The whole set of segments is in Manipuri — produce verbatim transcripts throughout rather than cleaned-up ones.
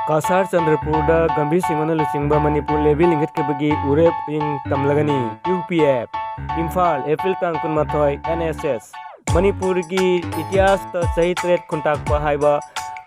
ꯀꯁꯥꯔ ꯆꯟꯗ꯭ꯔꯄꯨꯔꯗ ꯒꯝꯚꯤꯔ ꯁꯤꯡꯍꯅ ꯂꯨꯆꯤꯡꯕ ꯃꯅꯤꯄꯨꯔ ꯂꯦꯚꯤ ꯂꯤꯡꯈꯠꯈꯤꯕꯒꯤ ꯎꯔꯦꯞ ꯎꯌꯨꯡ ꯇꯝꯂꯒꯅꯤ꯫ ꯌꯨ ꯄꯤ ꯑꯦꯐ, ꯏꯝꯐꯥꯜ, ꯑꯦꯄ꯭ꯔꯤꯜ ꯇꯥꯡ ꯀꯨꯟꯃꯥꯊꯣꯏ, ꯑꯦꯟ ꯑꯦꯁ ꯑꯦꯁ꯫ ꯃꯅꯤꯄꯨꯔꯒꯤ ꯏꯇꯤꯍꯥꯁꯇ ꯆꯍꯤ ꯇꯔꯦꯠ ꯈꯨꯟꯇꯥꯛꯄ ꯍꯥꯏꯕ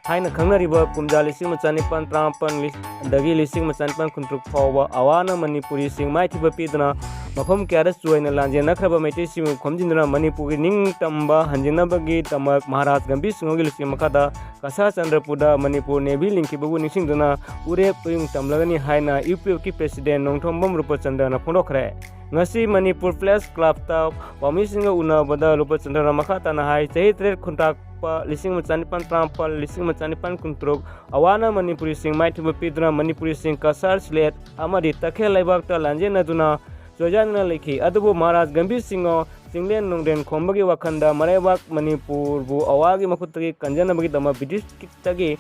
ꯍꯥꯏꯅ ꯈꯪꯅꯔꯤꯕ ꯀꯨꯝꯖꯥ ꯂꯤꯁꯤꯡ ꯑꯃ ꯆꯅꯤꯄꯥꯟ ꯇꯔꯥꯃꯥꯄꯟ ꯗꯒꯤ ꯂꯤꯁꯤꯡ ꯑꯃ ꯆꯅꯤꯄꯥꯟ ꯀꯨꯟꯇꯔꯨꯛ ꯐꯥꯎꯕ ꯑꯋꯥꯅ ꯃꯅꯤꯄꯨꯔꯤꯁꯤꯡ ꯃꯥꯏꯊꯤꯕ ꯄꯤꯗꯨꯅ ꯃꯐꯝ ꯀꯌꯥꯗ ꯆꯣꯏꯅ ꯂꯥꯟꯖꯦꯟꯅꯈ꯭ꯔꯕ ꯃꯩꯇꯩꯁꯤꯡꯕꯨ ꯈꯣꯝꯖꯤꯟꯗꯨꯅ ꯃꯅꯤꯄꯨꯔꯒꯤ ꯅꯤꯡꯇꯝꯕ ꯍꯟꯖꯤꯟꯅꯕꯒꯤꯗꯃꯛ ꯃꯍꯥꯔꯥꯖ ꯒꯝꯚꯤꯔ ꯁꯤꯡꯍꯒꯤ ꯂꯨꯆꯤꯡ ꯃꯈꯥꯗ ꯀꯁꯥꯔ ꯆꯟꯗ꯭ꯔꯄꯨꯔꯗ ꯃꯅꯤꯄꯨꯔ ꯅꯦꯚꯤ ꯂꯤꯡꯈꯤꯕꯕꯨ ꯅꯤꯡꯁꯤꯡꯗꯨꯅ ꯎꯔꯦꯞ ꯎꯌꯨꯡ ꯇꯝꯂꯒꯅꯤ ꯍꯥꯏꯅ ꯌꯨ ꯄꯤ ꯑꯦꯐꯀꯤ ꯄ꯭ꯔꯦꯁꯤꯗꯦꯟ ꯅꯣꯡꯊꯣꯝꯕꯝ ꯔꯨꯄꯆꯟꯗ꯭ꯔꯅ ꯐꯣꯡꯗꯣꯛꯈ꯭ꯔꯦ꯫ ꯉꯁꯤ ꯃꯅꯤꯄꯨꯔ ꯄ꯭ꯔꯦꯁ ꯀ꯭ꯂꯕꯇ ꯄꯥꯎꯃꯤꯁꯤꯡꯒ ꯎꯅꯕꯗ ꯔꯨꯄꯆꯟꯗ꯭ꯔꯅ ꯃꯈꯥ ꯇꯥꯅ ꯍꯥꯏ, ꯆꯍꯤ ꯇꯔꯦꯠ ꯈꯨꯟꯇꯥꯛꯄ ꯂꯤꯁꯤꯡ ꯑꯃ ꯆꯅꯤꯄꯥꯟ ꯇꯔꯥꯃꯥꯄꯜ, ꯂꯤꯁꯤꯡ ꯑꯃ ꯆꯅꯤꯄꯥꯟ ꯀꯨꯟꯇꯔꯨꯛ ꯑꯋꯥꯅ ꯃꯅꯤꯄꯨꯔꯤꯁꯤꯡ ꯃꯥꯏꯊꯤꯕ ꯄꯤꯗꯨꯅ ꯃꯅꯤꯄꯨꯔꯤꯁꯤꯡ ꯀꯁꯥꯔ, ꯁꯤꯂꯦꯠ ꯑꯃꯗꯤ ꯇꯈꯦꯜ ꯂꯩꯕꯥꯛꯇ ꯂꯥꯟꯖꯦꯟꯅꯗꯨꯅ ꯆꯣꯏꯖꯥꯅꯅ ꯂꯩꯈꯤ꯫ ꯑꯗꯨꯕꯨ ꯃꯍꯥꯔꯥꯖ ꯒꯝꯚꯤꯔ ꯁꯤꯡꯍ ꯆꯤꯡꯂꯦꯟ ꯅꯨꯡꯂꯦꯟ ꯈꯣꯝꯕꯒꯤ ꯋꯥꯈꯜꯗ ꯃꯔꯩꯕꯥꯛ ꯃꯅꯤꯄꯨꯔꯕꯨ ꯑꯋꯥꯒꯤ ꯃꯈꯨꯠꯇꯒꯤ ꯀꯟꯖꯅꯕꯒꯤꯗꯃꯛ ꯕ꯭ꯔꯤꯇꯤꯁꯇꯒꯤ,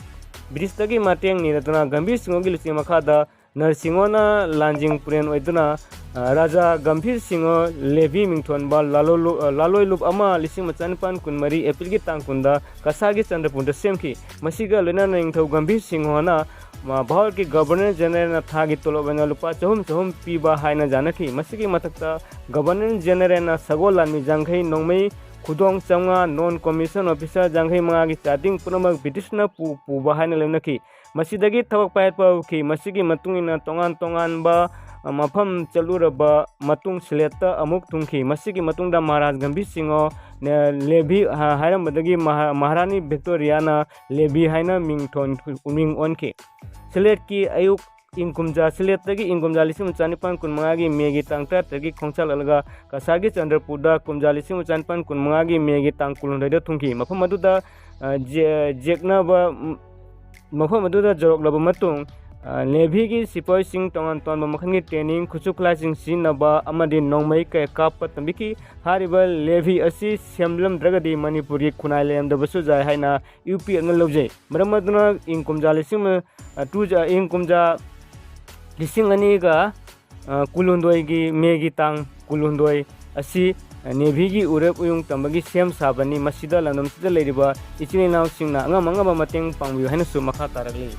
ꯕ꯭ꯔꯤꯇꯤꯁꯇꯒꯤ ꯃꯇꯦꯡ ꯅꯤꯔꯗꯨꯅ ꯒꯝꯚꯤꯔ ꯁꯤꯡꯍꯒꯤ ꯂꯨꯆꯤꯡ ꯃꯈꯥꯗ ꯅꯔꯁꯤꯡꯍꯣꯅ ꯂꯥꯟꯖꯤꯡ ꯄꯨꯔꯦꯟ ꯑꯣꯏꯗꯨꯅ, ꯑ, ꯔꯥꯖꯥ ꯒꯝꯚꯤꯔ ꯁꯤꯡꯍ ꯂꯦꯚꯤ ꯃꯤꯡꯊꯣꯟꯕ ꯂꯥꯂꯣꯂꯨ-, ꯑ, ꯂꯥꯂꯣꯏꯂꯨꯞ ꯑꯃ ꯂꯤꯁꯤꯡ ꯑꯃ ꯆꯅꯤꯄꯥꯟ ꯀꯨꯟꯃꯔꯤ ꯑꯦꯄ꯭ꯔꯤꯜꯒꯤ ꯇꯥꯡ ꯀꯨꯟꯗ ꯀꯁꯥꯒꯤ ꯆꯟꯗ꯭ꯔꯄꯨꯔꯗ ꯁꯦꯝꯈꯤ꯫ ꯃꯁꯤꯒ ꯂꯣꯏꯅꯅ ꯅꯤꯡꯊꯧ ꯒꯝꯚꯤꯔ ꯁꯤꯡꯍꯅ, ꯃ-, ꯚꯥꯔꯠꯀꯤ ꯒꯕꯔꯅꯔ ꯖꯦꯅꯔꯦꯜꯅ ꯊꯥꯒꯤ ꯇꯣꯂꯣꯞ ꯑꯣꯏꯅ ꯂꯨꯄꯥ ꯆꯍꯨꯝ ꯆꯍꯨꯝ ꯄꯤꯕ ꯍꯥꯏꯅ ꯌꯥꯅꯈꯤ꯫ ꯃꯁꯤꯒꯤ ꯃꯊꯛꯇ ꯒꯕꯔꯅꯔ ꯖꯦꯅꯔꯦꯜꯅ ꯁꯒꯣꯜ ꯂꯥꯟꯃꯤ ꯌꯥꯡꯈꯩ, ꯅꯣꯡꯃꯩ ꯈꯨꯗꯣꯡ ꯆꯥꯝꯃꯉꯥ, ꯅꯣꯟ ꯀꯣꯃꯤꯁꯟ ꯑꯣꯐꯤꯁꯔ ꯌꯥꯡꯈꯩ ꯃꯉꯥꯒꯤ ꯆꯥꯗꯤꯡ ꯄꯨꯝꯅꯃꯛ ꯕ꯭ꯔꯤꯇꯤꯁꯅ ꯄꯨ-, ꯄꯨꯕ ꯍꯥꯏꯅ ꯂꯧꯅꯈꯤ꯫ ꯃꯁꯤꯗꯒꯤ ꯊꯕꯛ ꯄꯥꯏꯈꯠꯄ ꯍꯧꯈꯤ꯫ ꯃꯁꯤꯒꯤ ꯃꯇꯨꯡ ꯏꯟꯅ ꯇꯣꯉꯥꯟ ꯇꯣꯉꯥꯟꯕ, ꯑ, ꯃꯐꯝ ꯆꯠꯂꯨꯔꯕ ꯃꯇꯨꯡ ꯁꯤꯂꯦꯠꯇ ꯑꯃꯨꯛ ꯊꯨꯡꯈꯤ꯫ ꯃꯁꯤꯒꯤ ꯃꯇꯨꯡꯗ ꯃꯍꯥꯔꯥꯖ ꯒꯝꯚꯤꯔ ꯁꯤꯡꯍ, ꯅ-, ꯂꯦꯚꯤ, ꯑ, ꯍꯥꯏꯔꯝꯕꯗꯒꯤ ꯃꯍꯥ-, ꯃꯍꯥꯔꯥꯅꯤ ꯚꯤꯛꯇꯣꯔꯤꯌꯥꯅ ꯂꯦꯚꯤ ꯍꯥꯏꯅ ꯃꯤꯡꯊꯣꯟ-, ꯃꯤꯡ ꯑꯣꯟꯈꯤ꯫ ꯁꯤꯂꯦꯠꯀꯤ ꯑꯌꯨꯛ ꯏꯪ ꯀꯨꯝꯖꯥ, ꯁꯤꯂꯦꯠꯇꯒꯤ ꯏꯪ ꯀꯨꯝꯖꯥ ꯂꯤꯁꯤꯡ ꯑꯃ ꯆꯅꯤꯄꯥꯟ ꯀꯨꯟꯃꯉꯥꯒꯤ ꯃꯦꯒꯤ ꯇꯥꯡ ꯇꯔꯥꯇꯔꯦꯠꯀꯤ ꯈꯣꯡꯆꯠꯂꯒ ꯀꯁꯥꯔꯒꯤ ꯆꯟꯗ꯭ꯔꯄꯨꯔꯗ ꯀꯨꯝꯖꯥ ꯂꯤꯁꯤꯡ ꯑꯃ ꯆꯅꯤꯄꯥꯟ ꯀꯨꯟꯃꯉꯥꯒꯤ ꯃꯦꯒꯤ ꯇꯥꯡ ꯀꯨꯟꯍꯨꯝꯗꯣꯏꯗ ꯊꯨꯡꯈꯤ꯫ ꯃꯐꯝ ꯑꯗꯨꯗ, ꯑ, ꯖꯦ-, ꯖꯦꯛꯅꯕ, ꯃꯐꯝ ꯑꯗꯨꯗ ꯌꯧꯔꯛꯂꯕ ꯃꯇꯨꯡ, ꯑ, ꯂꯦꯚꯤꯒꯤ ꯁꯤꯄꯥꯍꯤꯁꯤꯡ ꯇꯣꯉꯥꯟ ꯇꯣꯉꯥꯟꯕ ꯃꯈꯜꯒꯤ ꯇ꯭ꯔꯦꯅꯤꯡ, ꯈꯨꯠꯁꯨ ꯈꯨꯠꯂꯥꯏꯁꯤꯡ ꯁꯤꯖꯤꯟꯅꯕ ꯑꯃꯗꯤ ꯅꯣꯡꯃꯩ ꯀꯌꯥ ꯀꯥꯞꯄ ꯇꯝꯕꯤꯈꯤ꯫ ꯍꯥꯏꯔꯤꯕ ꯂꯦꯚꯤ ꯑꯁꯤ ꯁꯦꯝꯂꯝꯗ꯭ꯔꯒꯗꯤ ꯃꯅꯤꯄꯨꯔꯒꯤ ꯈꯨꯟꯅꯥꯏ ꯂꯩꯔꯝꯗꯕꯁꯨ ꯌꯥꯏ ꯍꯥꯏꯅ ꯌꯨ ꯄꯤ ꯑꯦꯐꯅ ꯂꯧꯖꯩ꯫ ꯃꯔꯝ ꯑꯗꯨꯅ ꯏꯪ ꯀꯨꯝꯖꯥ ꯂꯤꯁꯤꯡ ꯑꯃ, ꯑ, ꯇꯨ ꯖ-, ꯏꯪ ꯀꯨꯝꯖꯥ ꯂꯤꯁꯤꯡ ꯑꯅꯤꯒ, ꯑ, ꯀꯨꯟꯍꯨꯝꯗꯣꯏꯒꯤ ꯃꯦꯒꯤ ꯇꯥꯡ ꯀꯨꯟꯍꯨꯝꯗꯣꯏ ꯑꯁꯤ, ꯑ, ꯅꯦꯚꯤꯒꯤ ꯎꯔꯦꯞ ꯎꯌꯨꯡ ꯇꯝꯕꯒꯤ ꯁꯦꯝ ꯁꯥꯕꯅꯤ꯫ ꯃꯁꯤꯗ ꯂꯝꯗꯝꯁꯤꯗ ꯂꯩꯔꯤꯕ ꯏꯆꯤꯜ ꯏꯅꯥꯎꯁꯤꯡꯅ ꯑꯉꯝ ꯑꯉꯝꯕ ꯃꯇꯦꯡ ꯄꯥꯡꯕꯤꯌꯨ ꯍꯥꯏꯅꯁꯨ ꯃꯈꯥ ꯇꯥꯔꯛꯂꯤ꯫